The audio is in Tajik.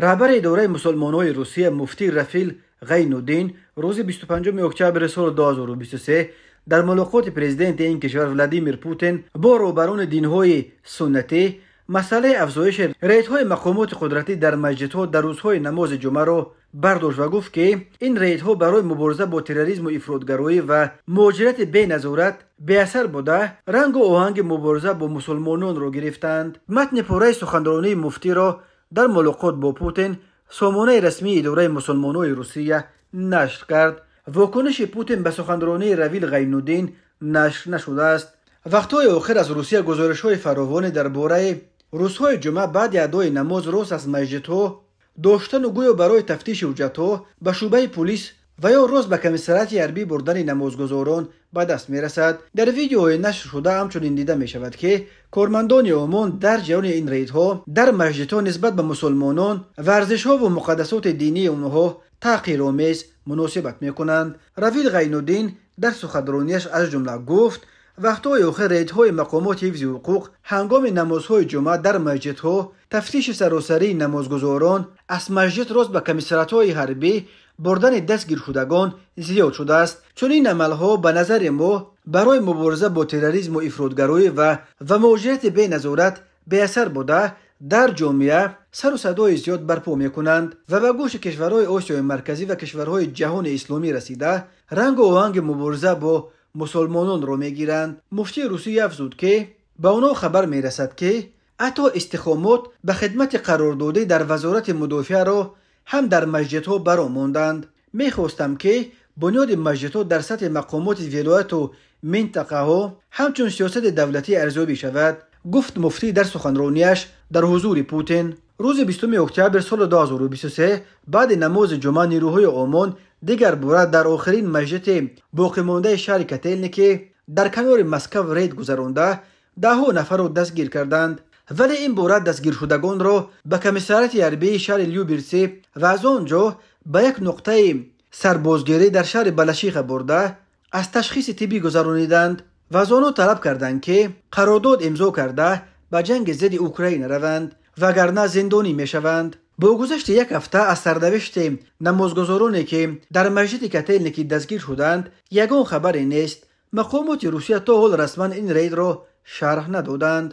Раҳбари идораи мусулмонҳои Русия муфтӣ Рафил Ғайнуддин рӯзи 25 октябри соли 2023 дар мулоқоти президенти ин кишвар Владимир Путин бо роҳбарони динҳои суннатӣ масъалаи афзоиши рейдҳои мақомоти қудратӣ дар масҷидҳо дар рӯзҳои намози ҷумъаро бардошт ва гуфт, ки ин рейдҳо барои мубориза бо терроризму ифротгароӣ ва муҳоҷирати беназорат беасар буда, рангу оҳанги мубориза бо мусулмононро гирифтанд. Матни пурраи суханронии муфтиро дар мулоқот бо Путин сомонаи расмии идораи мусулмонҳои Русия нашр кард. Вокуниши Путин ба суханронии Равил Ғайнуддин нашр нашудааст. Вақтҳои охир аз Русия гузоришҳои фаровоне дар бораи рӯзҳои ҷумъа баъди адои намоз рост аз масҷидҳо доштану гӯё барои тафтиши ҳуҷҷатҳо ба шӯъбаи пулис ва ё рост ба комиссариати ҳарбӣ бурдани намозгузорон ба даст мерасад. Дар видеоҳои нашршуда ҳамчунин дида мешавад, ки кормандони ОМОН дар ҷараёни ин рейдҳо дар масҷидҳо нисбат ба мусулмонон ва арзишҳову муқаддасоти динии онҳо таҳқиромез муносибат мекунанд. Равил Ғайнуддин дар суханронияш аз ҷумла гуфт: вақтҳои охир рейдҳои мақомоти ҳифзи ҳуқуқ ҳангоми намозҳои ҷумъа дар масҷидҳо, тафтиши саросарии намозгузорон, аз масҷид рост ба комиссариатҳои ҳарбӣ бурдани дастгиршудагон зиёд шудааст. Чунин амалҳо ба назари мо барои мубориза бо терроризму ифротгароӣ ва муҳоҷирати беназорат беасар буда, дар ҷомеа сару садои зиёд барпо мекунанд ва ба гӯши кишварҳои Осиёи Марказӣ ва кишварҳои ҷаҳони исломӣ расида, рангу оҳанги мубориза бо мусулмононро мегиранд. Муфтии Русия афзуд, ки ба онҳо хабар мерасад, ки ҳатто истиқомот ба хидмати қарордодӣ дар вазорати мудофиаро ҳам дар масҷидҳо баро монданд. Мехостам, ки бунёди масҷидҳо дар сатҳи мақомоти вилояту минтақаҳо ҳамчун сиёсати давлатӣ арзёбӣ шавад, гуфт муфтӣ дар суханронияш дар ҳузури Путин. Рӯзи 20 октябр соли 2023 баъди намози ҷумъа нерӯҳои ОМОН дигар бора дар охирин масҷиди боқимондаи шаҳри Котелники дар канори Москав рейд гузаронда, даҳҳо нафарро дастгир карданд. Вале ин бора дастгиршудагонро ба комиссариати ҳарбии шаҳри Люберци ва аз он ҷо ба як нуқтаи сарбозгирӣ дар шаҳри Балашиха бурда, аз ташхиси тиббӣ гузарониданд ва аз онҳо талаб карданд, ки қарордод имзо карда ба ҷанги зидди Украина раванд, вагарна зиндонӣ мешаванд. Бо гузашти як ҳафта аз сарнавишти намозгузороне, ки дар масҷиди Котелники дастгир шуданд, ягон хабаре нест. Мақомоти Русия то ҳол расман ин рейдро шарҳ надоданд.